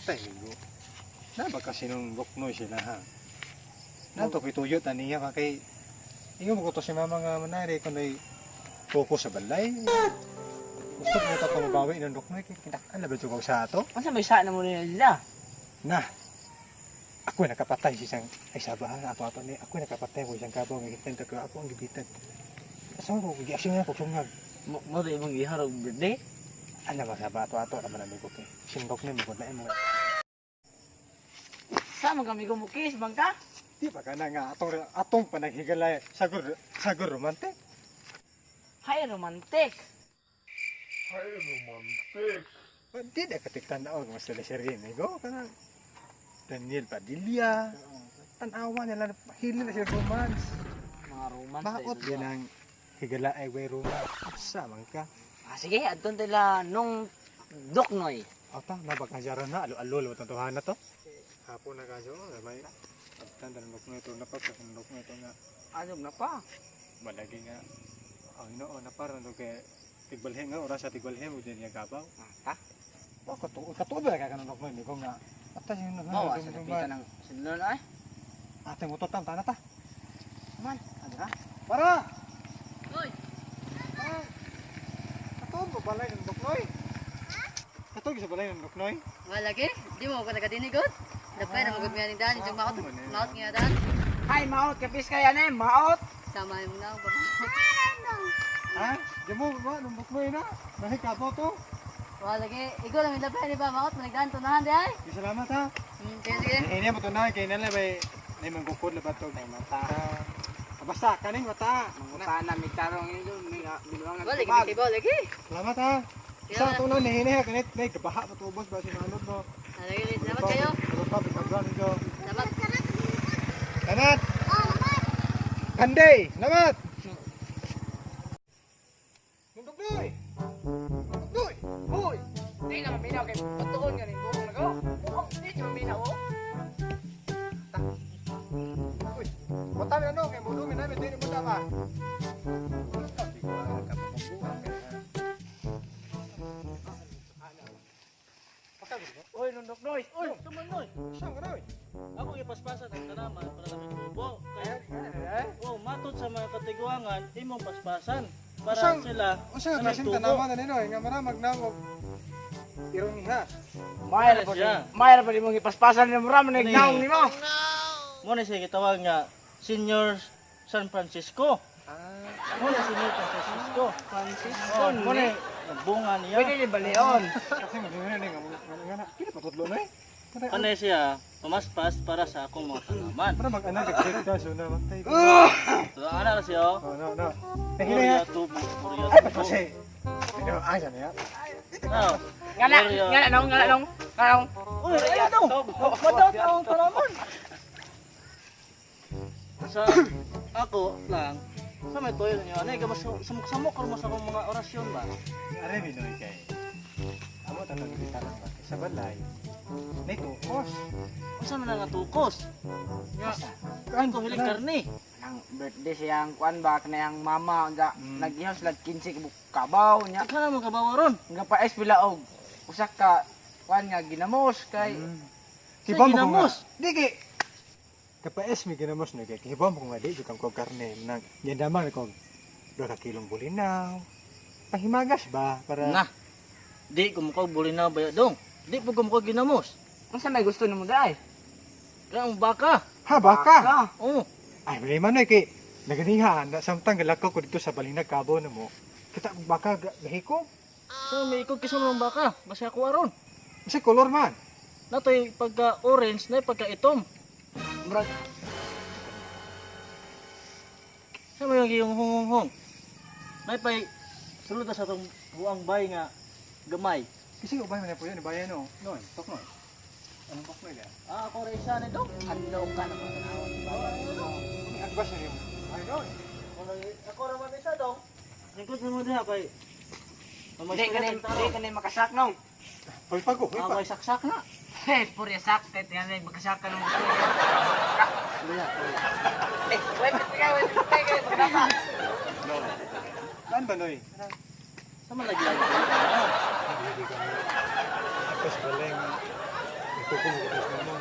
Tay go. Na ba kasi nung buknoy sila ha? Nato kituyo ta niya ka kay ingon mo ko to si mama nga manari kun ay focus sa balay. Gusto mo ta mabawi ng buknoy kay kinak-an na ba jud sa ato? Unsa may sa na mo nila? Na. Ako nakapatay si isang ay sabahan ato ato ni ako nakapatay ko isang kabaw nga gitan ko ako ang gibitan. Asa ko giasyon na ko sungag. Mo mo imong giharog birthday? Ana ba saba ato ato naman amigo kay. Sindok ni mo na mo. Sa man kami gumukis bang ka? Di ba kana nga atong atong panaghigalay sagur sagur romantic. Hay romantic. Di na katik tanaw mas teleserye amigo kana Daniel Padilla. Tanawa nila hili na sila romance. Mga romance. Maot dahil din ang higala ay way romance. Sa man ka. Ah, sige, adton tila nung Doknoy. Ata, nabagkajaran na alo-alo lo tantuhan na to. Hapon na kajo, may abtan dan mo ito na pa kasi mo ito nga Ano na pa? malagi nga ang Ginoo na para no kay tigbalhin nga oras sa tigbalhin mo din nga kabaw. Ah, ta? Wa ka to, ka to ba ka kanang mo ni ko nga. Ata sin no. Mawa sa lapitan ng sinulon ay. Ate mo to tam tana ta. Man, ano ka? Para. Hoy. Ah. Kato ba balay ng Doknoy? Kato sa balay ng Doknoy? Wala lagi, di mo ko nakadinigod. Dapay na magud miyaning daan, isang maot, maot nga daan. Hay maot kapis kaya na maot. Sama mo na ang Ha? Di mo ba ng Doknoy na? Nahi kabaw to. Wala lagi, ikaw lang yung dapay di ba maot manigdaan tunahan di ay. Di salamat ha. Sige sige. Ini mo to na kay nala bay nay manggukod na bato May mata. Ah, basta kaning mata. Mangutana may tarong ito, may biluangan Wala lagi, tubag. may kibaw lagi. Salamat ha. Sa ato na nihini ha kanit nay gabaha pa tubos ba si manod no. Wala lagi, salamat kayo. Ano pa bigabran ko. Salamat. Salamat. Kanday, salamat. Nundoknoy. Nundoknoy. Hoy! Di na maminaw kay patuon nga ning buong nako. Buong di na maminaw oh. Uy, bata na no kay mudo mi na dili mo tama. Oy, nundok noy. Uy, sumanoy. Saan ka noy? Ako ipaspasan ang tanaman para na may tubo. Kaya, Eh, oh, matod sa mga katiguangan, imong paspasan. Para sila Unsa nga na may klaseng tubo. tanaman na nino? Nga mara magnamog ironiha. Mayra pa Siya. Mayra pa imong ipaspasan ni mura man Ano nagnaong nimo. Mo na siya gitawag nga Senior San Francisco. Ah, Mo na Senior San Francisco. Francisco. Oh, mo na nagbunga niya. Pwede ni balion. kasi nga nino nga nga nga na. Pila patudlo na eh. Ano siya pumaspas para sa akong mga tanaman. Mara mag-anak nag-break down so na matay. So, ana na siya. Oh. Oh, no, no. Nahina Gloria tubo, Gloria Ay, tubo. kasi. Pero ay sana ya. Oh. Ngala, Gloria ngala nong, ngala nong. Ngala nong. Uy, ayun daw. Madaot na akong tanaman. Sa ako lang, sa may toyo ninyo, ano, ikaw mas samok-samok karon mo sa akong mga orasyon ba? Are minoy kay. Amo tanong gitaran ba sa balay. Nay tukos. Unsa man nga tukos? Nga, Kan ko hilig karne. Nang birthday siyang kuan ba kanayang mama nga Mm. nagihaw sila 15 ka kabaw nya. Ikaw na mo kabawa ron. Nga paes pila og usa ka kuan nga ginamos kay Sa Kiba mo ko nga. ginamos. Di kay Kapaes mi ginamos no kay kiba mo ko nga di jud kang kog karne nang gindamang ko 2 ka kilong bulinaw. Pahimagas ba para Na. Di ko mukha bulinaw ba dong. Di po ko mukha ginamos. Unsa may gusto nimo daay? Kaya ang baka. Ha baka. Oh, Ay problema na kay naganiha na samtang galakaw ko dito sa Balinag Cabo na mo. Kita ang baka gahiko. sa may ikog kisa mo ang baka. Basta ako aron. Kasi color man. Natoy pagka orange na pagka itom. Murag Sa may yung honghong. May pay sulod na sa atong buang bay nga gamay. Kasi ubay man na po yun, bayan no. Noy, tok noy. Anong tok noy? Ah, ako ra isa nito. adlaw ka na tanawon. May agbas na yun. Ay noy. Ako ra man isa dong. Lingkod sa mo diha kay. Di kani makasak nong. Hoy pago, hoy Ah, pa. may saksak na. Hey, purya sak kay tingali makasak ka nung gusto. Eh, wait wait wait wait wait magdapa. Saan ba noy? Sa man lagi lagi. Hindi kami. Agbas balay nga. Tuko mo ito sa mama.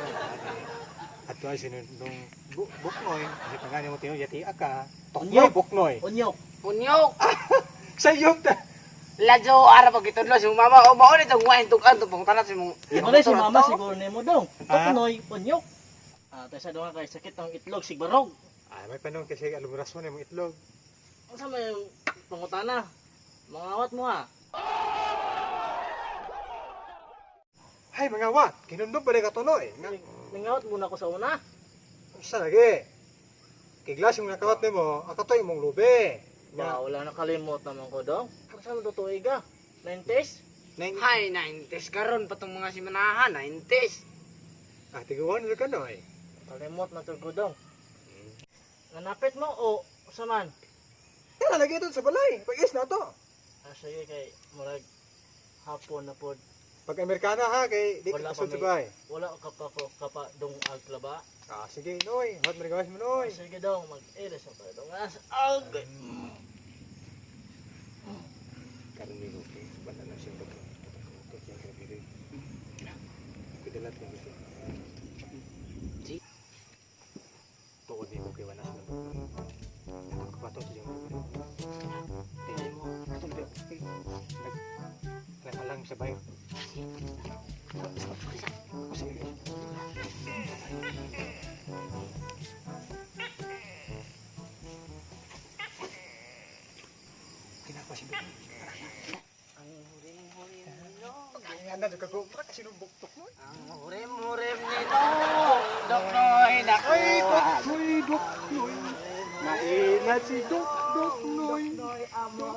Ato ay sinundong buknoy. Kasi pag mo tiyo, yati aka. Toknoy, buknoy. Onyok. Unyok. Sayop ta. Ladyo ara pag gitudlo si mama o mao ni tong wain tukan tong pangtanan si mong. Wala si mama siguro nimo dong. Ah. Toknoy, onyok. Ah, tayo sa doon kay sakit ang itlog sigbarog. Ay, may panong kasi alumurason yung itlog. Unsa may pangutana? Mangawat mo ha. Hay, mga wat. Kinundong pa rin katunoy. Nga, Mangawat muna ko sa una. Sa lagi. Kiglas yung nakawat nimo, akatoy imong lubi. Nga, Ba, wala na kalimot naman ko dong. Unsa man totoo iga? 90s? neng, Hay 90s karon patong mga simanahan 90s. ah, tiguan ka noy. Kalimot na ko dong. Nanapit mo o unsa man? Kaya lagi ito sa balay. Pag-is na to. Ah, sige kay murag hapon na pod. Pag Amerikana ha, kay di Wala ka kasud pa sa balay. Wala ka pa ko kapa dong aglaba. Ah, sige, noy. Hot marigawas mo, noy. Sige dong, mag-ilis na tayo dong. As, agay. Karon ni okay. Banda na siyang pagka. Ito yung grabe. Kudalat mo ito. Tuod ni okay wala sa nabok. Nagkapato sa iyong lubi. Tingnan mo. Atong di. Nag nakalang sa bayo. Ako sa iyo. Kinapa si Dok. Ang hurim-hurim nino. Ay, anda jud ka ko. Baka sinubuktok mo. Ang hurim-hurim nino. Doknoy nako. Ay, Doknoy, Doknoy. Naina si Dok Doknoy. Doknoy amo.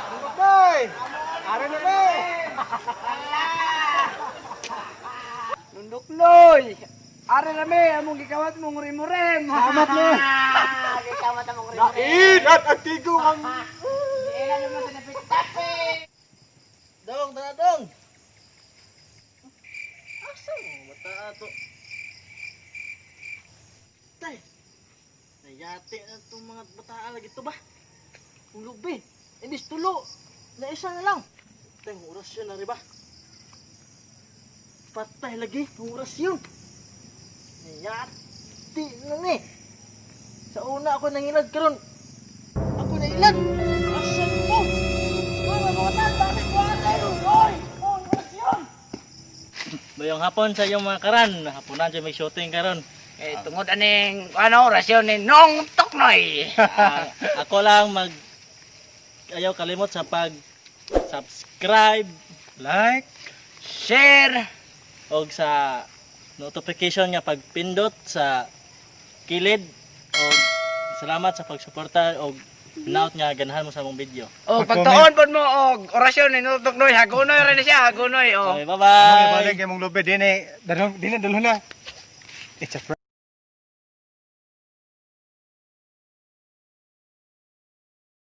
Doknoy! Ara na ba? Nundoknoy. Are na me among gikawat mong hurim-hurim. Salamat, me. Gikawat among hurim-hurim. Nainat ang tigo ang Ila naman sa napit-tapit. Dong, tara dong. Asa mo bata ato? Tay. Nayati na itong mga bataan lagi to ba? Ang lubi. Imbis tulo. Na isa na lang. Tay, ang oras yun na rin ba? Patay lagi. Ang oras yun. Nayati na ni. Sa una ako nangilad karon. Ako nailad. Asan mo? Hoy, mga bata, bakit mo tayo? Hoy! Hoy, oras yun! Mayong hapon sa iyong mga karan. Haponan dyan may shooting karon. Eh, tungod aning ano orasyon ni Nong Toknoy. Ah, ako lang mag ayaw kalimot sa pag subscribe Like, Share. og sa notification nga pagpindot sa kilid og salamat sa pagsuporta og naot nga ganahan mo sa among video. O pagtuon pod mo og orasyon ni Nong Toknoy, hagunoy ra ni siya, hagunoy oh. Okay, bye-bye. bye. Balik mong lubi din eh. Dalon, din na dalon na. It's a prank.